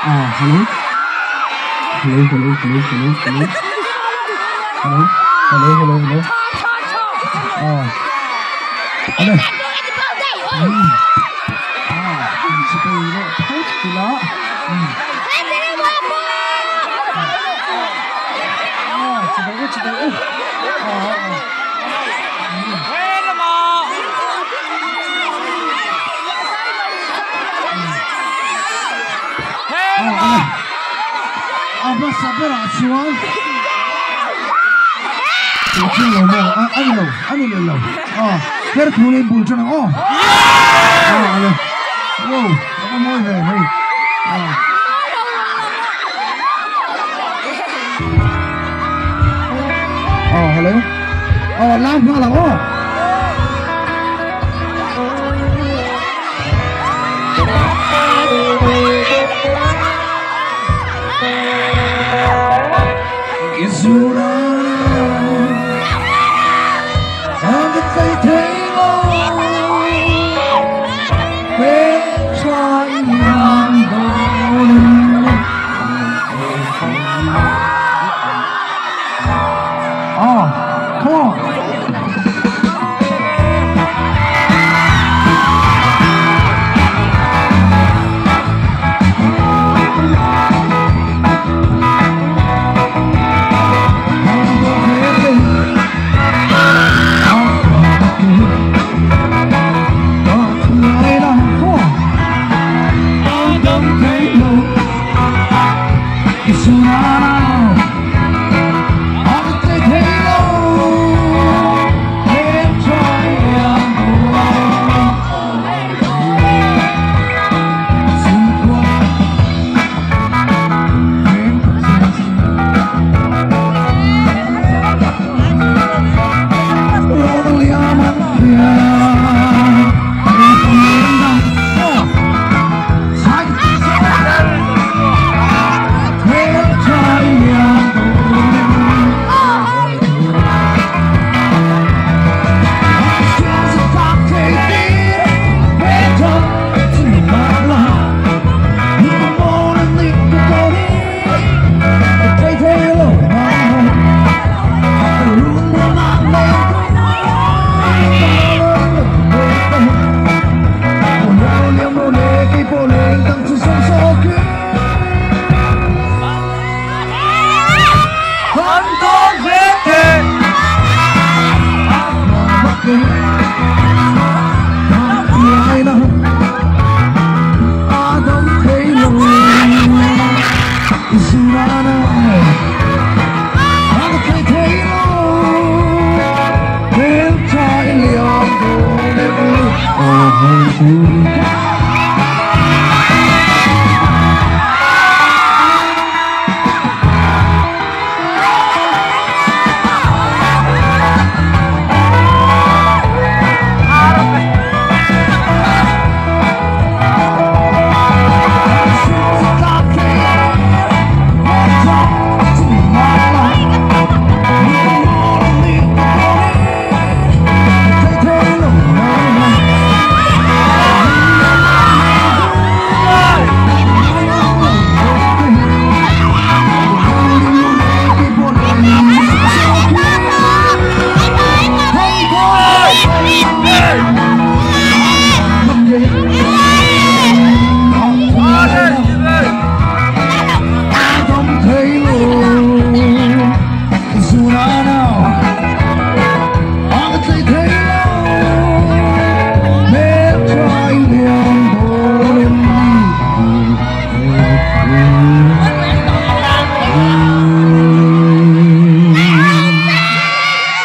Ah hello hello hello hello hello hello hello hello hello hello ah ale um ah in chibai le phawt ila um ah chibai u chibai u ah ah um A hmasa berah chuan Chu chiang lo maw? A a ni lo, a ni leh lo. A her thu in bul tan ang aw. A ale. Wow, a va mawi ve hei. A. A hello. A lam nghal ang aw. Oh, come on.